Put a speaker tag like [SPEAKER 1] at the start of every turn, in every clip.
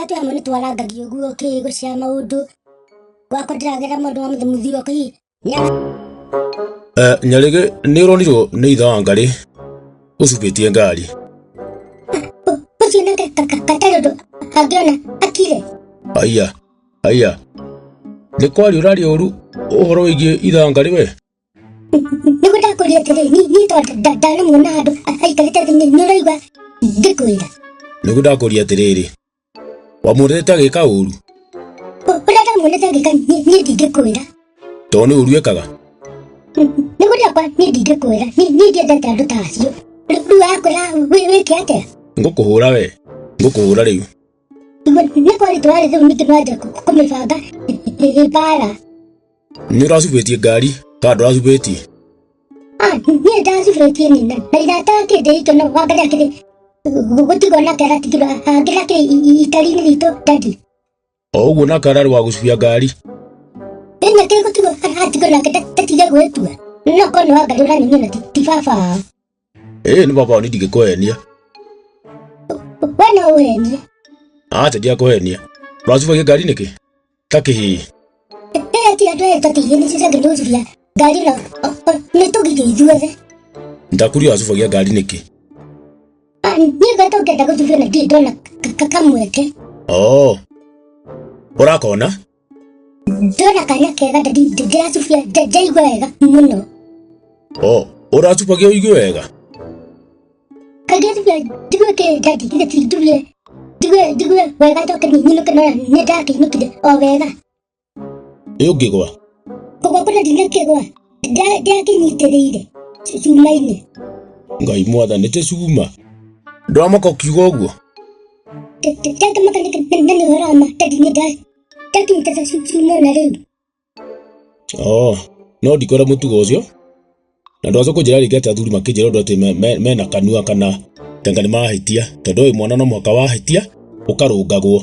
[SPEAKER 1] Rĩrĩa twĩ hamwe nĩ twarangagia ũguo kĩ gũcia maũndũ. Gwakwa ndĩragera maũndũ ma mũthuri wakwa hihi
[SPEAKER 2] Nyarĩgĩ nĩ ũronirwo nĩ ithe wa Ngarĩ ũcubĩtie ngari.
[SPEAKER 1] Ũcio nake gatarĩ ũndũ angĩona akire.
[SPEAKER 2] Aya, aya. Nĩ kwaria ũraria ũru ũhoro wĩgiĩ ithe wa Ngarĩ we?
[SPEAKER 1] Nĩguo ndakũria atĩrĩ, niĩ to ndanamuona handũ aikarĩte thĩ, nĩ ũraigua ngĩkwĩra.
[SPEAKER 2] Nĩguo ndakũria atĩrĩrĩ, wamuonete agĩka ũru?
[SPEAKER 1] Ũrĩa ndamuonete agĩka niĩ ndingĩkwĩra.
[SPEAKER 2] Tondũ nĩ ũru ekaga?
[SPEAKER 1] Nĩguo ndakwa niĩ ndingĩkwĩra, niĩ ndiendete andũ ta acio. Rĩu wakwĩra wĩke atĩa?
[SPEAKER 2] Ngũkũhũra we, ngũkũhũra rĩu.
[SPEAKER 1] Nĩ kwarĩ tũrarĩ rĩu ningĩ nĩwanjia kũmĩbanga mbara.
[SPEAKER 2] Nĩ ũracubĩtie ngari kana ndũracubĩtie?
[SPEAKER 1] Ah, niĩ ndacubĩtie nĩ na irata kĩndĩ ikĩ no wangaria kĩrĩ gũtigwo nake aratigirwo angĩ nake itari-inĩ ritũ dadi.
[SPEAKER 2] O ũguo nake ararĩ wa gũcubia ngari.
[SPEAKER 1] Ĩna kĩ gũtigwo aratigwo nake ndatige gwĩtua. No korwo nĩ wangaria ũranyonia na ti baba wao.
[SPEAKER 2] Ĩĩ nĩ baba wao niĩ ndingĩkũhenia.
[SPEAKER 1] We no ũhenie.
[SPEAKER 2] Acha ndiakũhenia. Ũracubagia ngari nĩkĩ? Ta kĩhĩĩ.
[SPEAKER 1] Ĩĩ ti andũ aya tũtigire nĩ cicange nĩ gũcubia ngari no nĩ tũgire ithuothe.
[SPEAKER 2] Ndakũria ũracubagia ngari nĩkĩ?
[SPEAKER 1] Ah, niĩ ngwenda ũngĩenda gũcubia na ndirĩ ndona kamweke.
[SPEAKER 2] Oh. Ũrakona?
[SPEAKER 1] Ndona kanya kega ndĩracubia ndaigua wega mũno.
[SPEAKER 2] Oh, ũracubagia ũigue wega?
[SPEAKER 1] Kaingĩ njubia njigue kĩ dadi githĩ ti njubie njigue njigue wega njoke nyinũke no nĩ ndakĩinũkire o wega.
[SPEAKER 2] Ĩ ũngĩgwa?
[SPEAKER 1] Kũgwa kũna ndinakĩgwa ndakĩnyitĩrĩire cuma-inĩ.
[SPEAKER 2] Ngai mwathani ti cuma. Ndũramaka ũkiuga ũguo?
[SPEAKER 1] Ndakĩmaka nĩ ũhoro wa ma dadi nĩ ndakĩnyitĩte cuma ona rĩu.
[SPEAKER 2] Oh, no ndikwenda mũtugo ũcio na ndwacoka kũnjĩra rĩngĩ atĩ athuri makĩnjĩra ũndũ atĩ mena kanua kana tanga nĩ mahĩtia tondũ ũyũ mwana no mũhaka wahĩtia ũkarũngagwo.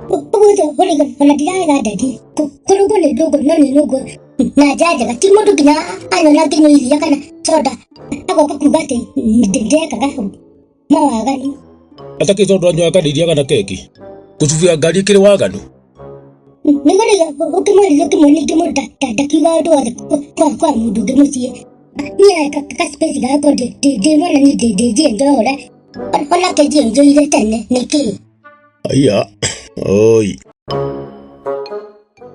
[SPEAKER 1] Ũguo ũrauga ona ndirarega ndadi kũrũngwo nĩ ndũngũ no nĩ nũngũ na nja njega ti mũndũ nginya anyona ngĩnyua iria kana soda agoka kuga atĩ ndekaga mawaganu.
[SPEAKER 2] Atakĩ tondũ anyuaga kana iria kana keki kũcubia ngari ĩkĩrĩ waganu.
[SPEAKER 1] Nĩguo rĩu ũkĩmwarĩria ũkĩmuonia ingĩ mũndũ ndakiuga ũndũ wothe kwa mũndũ ũngĩ mũciĩ. Niĩ ka space gakwa ndĩ mwana niĩ ndĩnjie njohore onake njiĩ njoire tene nĩkĩ?
[SPEAKER 2] Aiya, oi.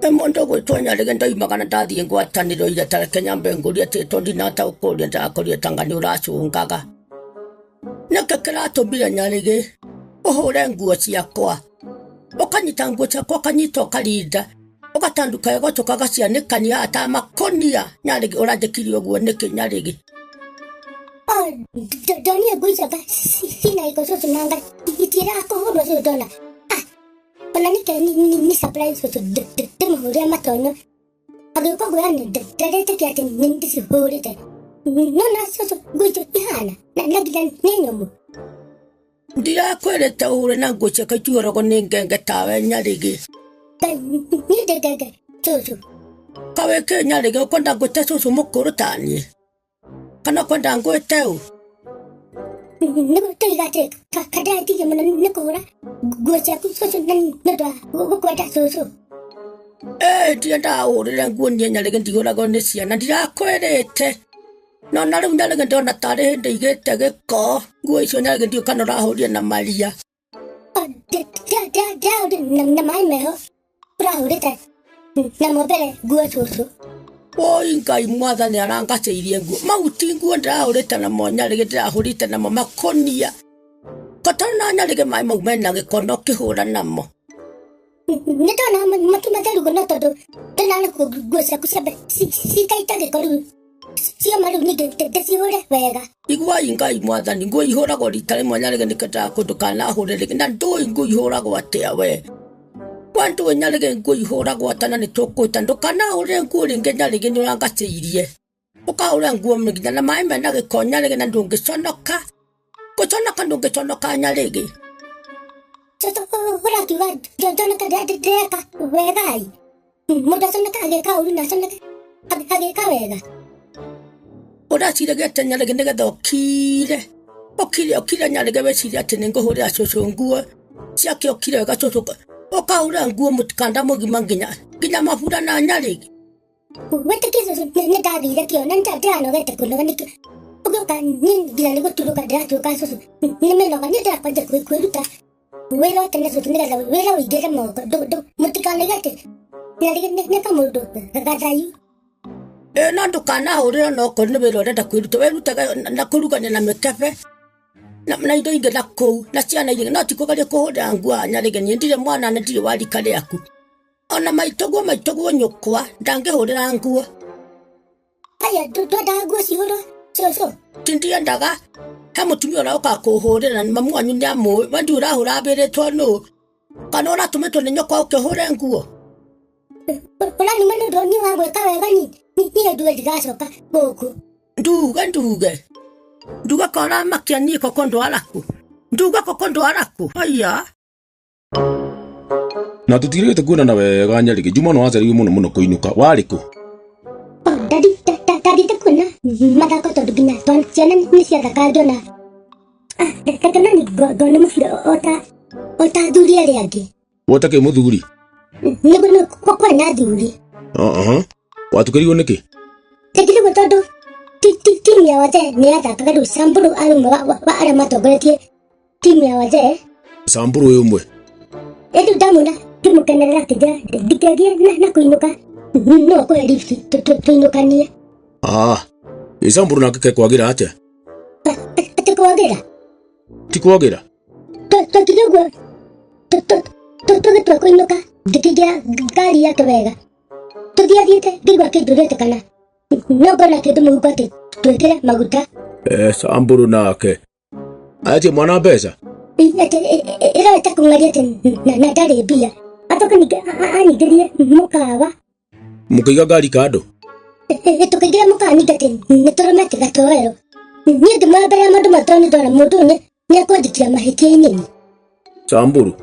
[SPEAKER 3] Nĩ mũndũ ũgwĩtwo Nyarĩgĩ ndoimaga na ndathiĩ ngwatanĩro ira ta reke nyambe ngũrie atĩ tondũ ndinataũkũria ndĩrakorire tanga nĩ ũracũngaga. Nĩkĩ kĩratũmire Nyarĩgĩ ũhũre nguo ciakwa? Ũkanyita nguo ciakwa ũkanyita ũkarinda ũgatanduka ĩgocoka ũgacianĩkania ta makũnia Nyarĩgĩ ũranjĩkire ũguo nĩkĩ Nyarĩgĩ?
[SPEAKER 1] Ndonire nguo icio cina gĩko cũcũ nanga itiĩraga kũhũrwo cũcũ ndona. Ah, ona nĩkĩ nĩ surprise cũcũ ndĩmũhũrĩre matonyo. Agĩũka kwĩra ndarĩtĩkia atĩ nĩ ndĩcihũrĩte. No na cũcũ nguo icio ihana na nginya nĩ nyũmũ.
[SPEAKER 3] Ndirakwĩrĩte ũhũre na nguo ciakwa itiũragwo nĩ ngenge tawe Nyarĩgĩ.
[SPEAKER 1] Niĩ ndĩ ngenge cũcũ.
[SPEAKER 3] Kawĩkĩ Nyarĩgĩ ũkwenda ngwĩte cũcũ mũkũrũ taniĩ? Kana ũkwenda ngwĩte ũ?
[SPEAKER 1] Nĩguo tũiga atĩ kandĩratigie mũno nĩ kũhũra nguo ciaku cũcũ na nĩ ũndũ wa gũkwenda cũcũ.
[SPEAKER 3] Ĩĩ ndiendaga ũhũrĩre nguo niĩ Nyarĩgĩ ndihũragwo nĩ ciana ndirakwĩrĩte. No na rĩu Nyarĩgĩ ndĩrona tarĩ hĩndĩ igĩte gĩko nguo icio Nyarĩgĩ ndiũĩ kana ũrahũrire na maria.
[SPEAKER 1] Ndĩrahũrire na maĩ meho ũrahũrĩte namo mbere nguo cũcũ.
[SPEAKER 3] Woi Ngai mwathani arangacĩirie nguo mau ti nguo ndĩrahũrĩte namo Nyarĩgĩ ndĩrahũrĩte namo makũnia. Kotoro na Nyarĩgĩ maĩ mau mena gĩko na ũkĩhũra namo.
[SPEAKER 1] Nĩ ndona matu matheru no tondũ ndona nguo ciaku ciambe cikaita gĩko rĩu cioma rĩu ningĩ ndĩcihũre wega.
[SPEAKER 3] Iguai Ngai mwathani nguo ihũragwo rita rĩmwe Nyarĩgĩ nĩkĩo ndĩrakũndũ ndũkanahũre rĩngĩ na ndũĩ nguo ihũragwo atĩa we. Kwa ndũĩ Nyarĩgĩ nguo ihũragwo atĩa na nĩtũkũhĩta ndũkanahũre nguo rĩngĩ Nyarĩgĩ nĩũrangacĩirie. Ũkahũra nguo nginya na maĩ mena gĩko Nyarĩgĩ na ndũngĩconoka. Gũconoka ndũngĩconoka Nyarĩgĩ.
[SPEAKER 1] Cũcũ ũrakiuga njoneke ndĩreka wega-ĩ. Mũndũ aconeka agĩka ũru na aconeke agĩka wega.
[SPEAKER 3] Ũreciragia atĩa Nyarĩgĩ nĩgetha ũkire ũkire ũkire Nyarĩgĩ wĩcirie atĩ nĩngũhũrĩra cũcũ nguo. Ciakĩokire wega cũcũ ũkahũra nguo mũtikanda mũgima nginya nginya mabura na nyarĩgĩ.
[SPEAKER 1] Wĩtĩkie cũcũ nĩ ndathire kĩo na ndĩranogete kũnoga nĩkĩo ũgĩũka niĩ nginya nĩ gũturũka ndĩraturũka cũcũ nĩ mĩnoga niĩ ndĩrakwanja kwĩruta wĩra wa tene cũcũ nĩgetha wĩra ũingĩre moko mũtikanaiga atĩ nyarĩgĩ nĩ kamũndũ gathayu.
[SPEAKER 3] Ĩ no ndũkanahũrĩre ona okorwo nĩ wĩra ũrenda kwĩruta wĩrutage na kũrugania na mĩkebe na indo ingĩ na kũu na ciana ingĩ no ti kũgeria kũhũrĩra nguo nyarĩgĩ niĩ ndirĩ mwana na ndirĩ wa rika rĩaku. Ona maitũguo maitũguo nyũkwa ndangĩhũrĩra nguo.
[SPEAKER 1] Aya ndwendaga nguo cihũrwo cũcũ?
[SPEAKER 3] Ti ndiendaga he mũtumia ũroka kũhũrĩra na mamu wanyu nĩ amũĩ we ndiũĩ ũrahũra ambĩrĩtwo nũ kana ũratũmĩtwo nĩ nyũkwa ũkĩhũre nguo.
[SPEAKER 1] Ũranuma nĩ ũndũ niĩ wa gwĩka wega niĩ nduge ndigacoka gũkũ.
[SPEAKER 3] Nduge nduge nduge ka ũramakia niĩ koko ndwaraku nduge koko ndwaraku aya.
[SPEAKER 2] Na tũtirĩgĩte kuonana wega nyarĩgĩ Juma no wacereirwo mũno mũno kũinũka warĩ kũ?
[SPEAKER 1] Ndathiĩte kuona mathako tondũ nginya ciana nĩ ciathakaga ngĩona reke nani ngone mũbira ota athuri arĩa angĩ.
[SPEAKER 2] We ũtakĩrĩ mũthuri?
[SPEAKER 1] Nĩguo kwarĩ na athuri.
[SPEAKER 2] Aha. Watukĩrirwo nĩkĩ?
[SPEAKER 1] Ndekire tondũ timu ya wazee nĩ yathakaga rĩu Samburu arĩ ũmwe wa arĩa matongoretie timu ya wazee.
[SPEAKER 2] Samburu ũyũ ũmwe.
[SPEAKER 1] Rĩu ndamwĩra ngĩmũkenerera akĩnjĩra ndikegie na kũinũka no akũhe lift tũinũkanie.
[SPEAKER 2] Ah, ĩ Samburu nake ke kwagĩra atĩa?
[SPEAKER 1] Atĩ kwagĩra?
[SPEAKER 2] Ti kwagĩra?
[SPEAKER 1] Twekire ũguo tũgĩtua kũinũka ngĩkĩingĩra ngari yake wega tũthiathiĩte ngĩigua kĩndũ kana no ngona kĩndũ mũhuko atĩ twĩkĩre maguta.
[SPEAKER 2] Samburu nake atie mwana mbeca?
[SPEAKER 1] Ĩrorete kũng'aria atĩ na ndarĩ mbia acoke ningĩ anyingĩrie mũkawa.
[SPEAKER 2] Mũkĩiga ngari kando?
[SPEAKER 1] Tũkĩingĩra mũkawa ningĩ atĩ nĩ tũrũmete gatoero. Niĩ ngĩmoya mbere ya maũndũ mothe tondũ nĩ ndona mũndũ ũyũ nĩ ekũnjikia mahĩtia-inĩ.
[SPEAKER 2] Samburu?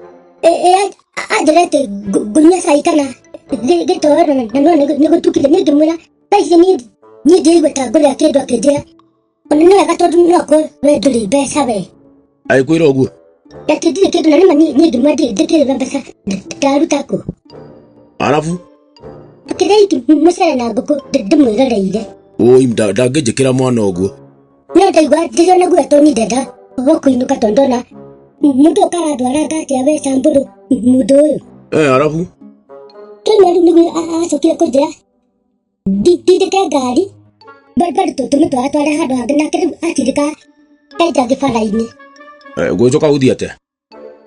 [SPEAKER 1] Anjĩra atĩ ngũnyua cai kana gĩtoero na no nĩ gũtukire. Niĩ ngĩmwĩra thaa ici niĩ ndiraigua ta ngũrĩa kĩndũ akĩnjĩra ona nĩ wega tondũ no akorwo we ndũrĩ mbeca we.
[SPEAKER 2] Agĩkwĩra ũguo?
[SPEAKER 1] Atĩ ndirĩ kĩndũ na nĩma niĩ ngĩmwĩra ndikĩrĩ na mbeca ndaruta kũ.
[SPEAKER 2] Arabu?
[SPEAKER 1] Akĩrĩa iki mũcere na ngũkũ ndĩmwĩroreire.
[SPEAKER 2] Oi ndangĩnjĩkĩra mwana ũguo.
[SPEAKER 1] No ndaigua ndĩrona guoya tondũ niĩ ndenda gũkũinũka tondũ ndona mũndũ ũyũ karandwaranga atĩa we Samburu mũndũ ũyũ.
[SPEAKER 2] Arabu?
[SPEAKER 1] Twauma rĩu nĩguo acokire kũnjĩra ndindĩke ngari bado tũmĩtwara tware handũ hangĩ nake rĩu atindĩka enja gĩbara-inĩ.
[SPEAKER 2] Gũcoka gũthiĩ atĩa?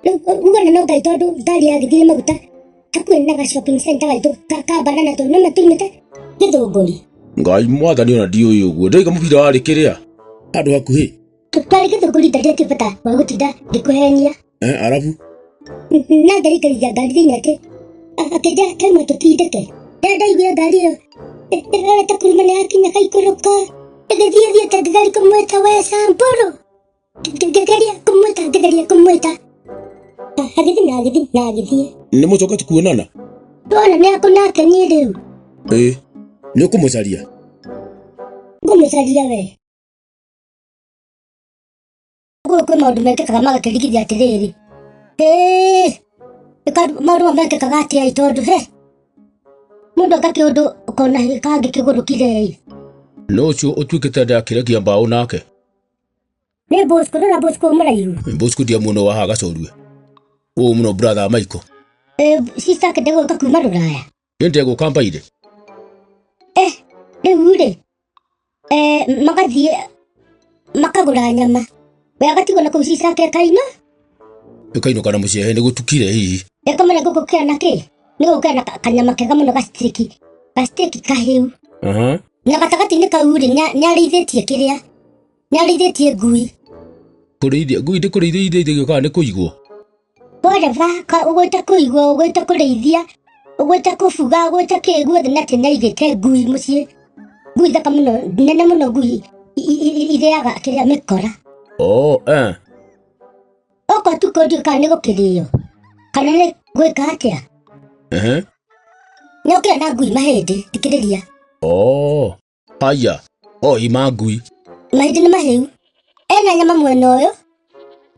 [SPEAKER 1] Rĩu ũguo no Ngai tondũ ngari yagĩthire maguta hakuhĩ na ga shopping center gaitũ ka banana tondũ nĩma tuumĩte Gĩthũngũri.
[SPEAKER 2] Ngai mwathani ona ndiũĩ ũguo ndaiga mũbira warĩ kĩrĩa handũ hakuhĩ.
[SPEAKER 1] Twarĩ Gĩthũngũri ndarĩ bata wa gũtinda ngĩkũhenia.
[SPEAKER 2] Arabu?
[SPEAKER 1] Na ngarikariria ngari thĩinĩ atĩ akĩnjĩra tauma tũtindĩke. Rĩrĩa ndaiguire ngari ĩyo ĩrorete kuruma nĩ yakinya gaikũrũka ĩgĩthiĩ thiĩte ngĩgeria kũmwĩta we Samburu. Ngĩgeria kũmwĩta ngĩgeria kũmwĩta agĩthiĩ na agĩthiĩ na agĩthiĩ.
[SPEAKER 2] Nĩ mũcokete kuonana?
[SPEAKER 1] Tuona nĩ akũ nake niĩ rĩu.
[SPEAKER 2] Ĩ nĩ ũkũmũcaria?
[SPEAKER 1] Ngũmũcaria we. Gũkũ kwĩ maũndũ mekĩkaga magakĩrigithia atĩrĩrĩ. Maũndũ mamwe mekĩkaga atĩa ĩ tondũ he mũndũ eka kĩũndũ ũkona kangĩ kĩgũrũkire ĩ.
[SPEAKER 2] No ũcio ũtuĩkĩte ndakĩrekia mbaũ nake?
[SPEAKER 1] Nĩ Bosco, ndona Bosco mũraihu.
[SPEAKER 2] Bosco ndiamuona wa haha gacorue. Ũũ mũno brother Michael.
[SPEAKER 1] Sister ake ndegũka kuma Rũraya.
[SPEAKER 2] Nĩ ndegũka mbaire.
[SPEAKER 1] Rĩu rĩ magathiĩ makagũra nyama. We agatigwo na kũu sister ake kaina.
[SPEAKER 2] Ĩkainũka na mũciĩ nĩ gũtukire hihi.
[SPEAKER 1] Ĩkamenya gũkũ na kĩ? Nĩ gũkĩra na kanyama kega mũno gastiki. Gastiki kahĩu. Na gatagatĩ-inĩ kau rĩ nĩarĩithĩtie kĩrĩa. Nĩarĩithĩtie ngui.
[SPEAKER 2] Kũrĩithia ngui ndĩ kũrĩithia irĩithagio kana nĩ kũigwo?
[SPEAKER 1] Whatever, ũgwĩta kũigwo, ũgwĩta kũrĩithia, ũgwĩta kũbuga, ũgwĩta kĩ guothe nĩ atĩ nĩaigĩte ngui mũciĩ. Ngui thaka mũno, nene mũno ngui irĩaga kĩrĩa mĩkora.
[SPEAKER 2] Oh, eh.
[SPEAKER 1] Okorwo tu kũndiũ kana nĩ gũkĩrĩo kana nĩ gwĩka atĩa. Nĩokĩra na ngui mahĩndĩ, thikĩrĩria.
[SPEAKER 2] Oh, haya. Oh, ima ngui.
[SPEAKER 1] Mahĩndĩ nĩ mahĩu. Ena nyama mwena ũyũ.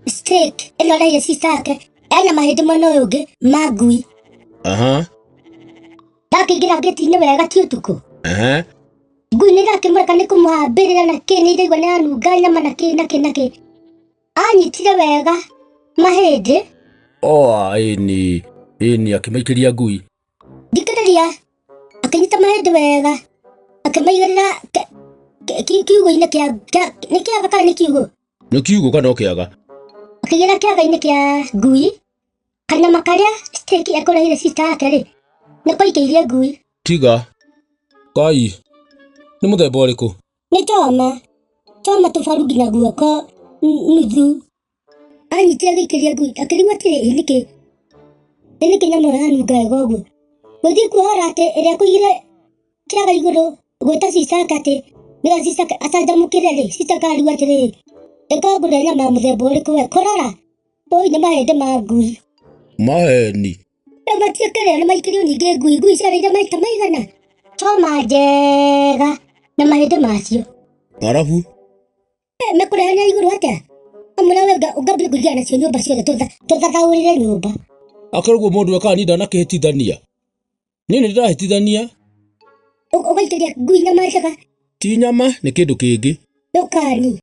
[SPEAKER 1] Steak ĩno araiye sister ake. Ena mahĩndĩ mwena ũyũ ũngĩ ma ngui.
[SPEAKER 2] Aha.
[SPEAKER 1] Ndakĩingĩra ngĩti-inĩ wega ti ũtukũ.
[SPEAKER 2] Aha.
[SPEAKER 1] Ngui nĩ ndakĩmũreka nĩ kũmũhambĩrĩra na kĩ nĩ ndaigua nĩ yanunga nyama na kĩ na kĩ na kĩ. Anyitire wega mahĩndĩ.
[SPEAKER 2] Oh, ĩni. Ĩni akĩmaikĩria ngui.
[SPEAKER 1] Thikĩrĩria, akĩnyita mahĩndĩ wega akĩmaigĩrĩra kiugũ-inĩ kĩa nĩ kĩaga kana nĩ kiugũ?
[SPEAKER 2] Nĩ kiugũ kana kĩaga?
[SPEAKER 1] Akĩigĩrĩra kĩaga-inĩ kĩa ngui. Kanyama karĩa steak ekũrehire sister yake rĩ, nĩko aikĩirie ngui.
[SPEAKER 2] Tiga. Kai. Nĩ mũthemba ũrĩkũ?
[SPEAKER 1] Nĩ choma. Choma tũbaru nginya guoko nuthu. Anyitire agĩikĩria ngui akĩrigwo atĩrĩ, ĩ nĩkĩ? Ĩ nĩkĩ nyama ĩyo yanunga wega ũguo? Gũthiĩ kuohora atĩ ĩrĩa akũigire kĩaga igũrũ gwĩta sister yake atĩ nĩgetha sister yake acanjamũkĩre rĩ, sister yake arigwo atĩrĩrĩ, ĩkorwo ngũrĩa nyama ya mũthemba ũrĩkũ we? Kũrora, ũi nĩ mahĩndĩ ma ngui.
[SPEAKER 2] Maheni.
[SPEAKER 1] Rĩu matiĩkĩrĩra nĩ maikĩrio ningĩ ngui, ngui ciarĩire maita maigana? Choma njega na mahĩndĩ macio.
[SPEAKER 2] Arabu?
[SPEAKER 1] Mekũrehania igũrũ atĩa? Amwe nawe ũngambia kũingĩra nacio nyũmba ciothe tũthathaũrĩre nyũmba.
[SPEAKER 2] Akĩrĩ ũguo mũndũ ekaga niĩ ndanakĩhĩtithania. Niĩ nĩ ndĩrahĩtithania.
[SPEAKER 1] Ũgaikĩria ngui nyama njega.
[SPEAKER 2] Ti nyama, nĩ kĩndũ kĩngĩ.
[SPEAKER 1] Ndũkani.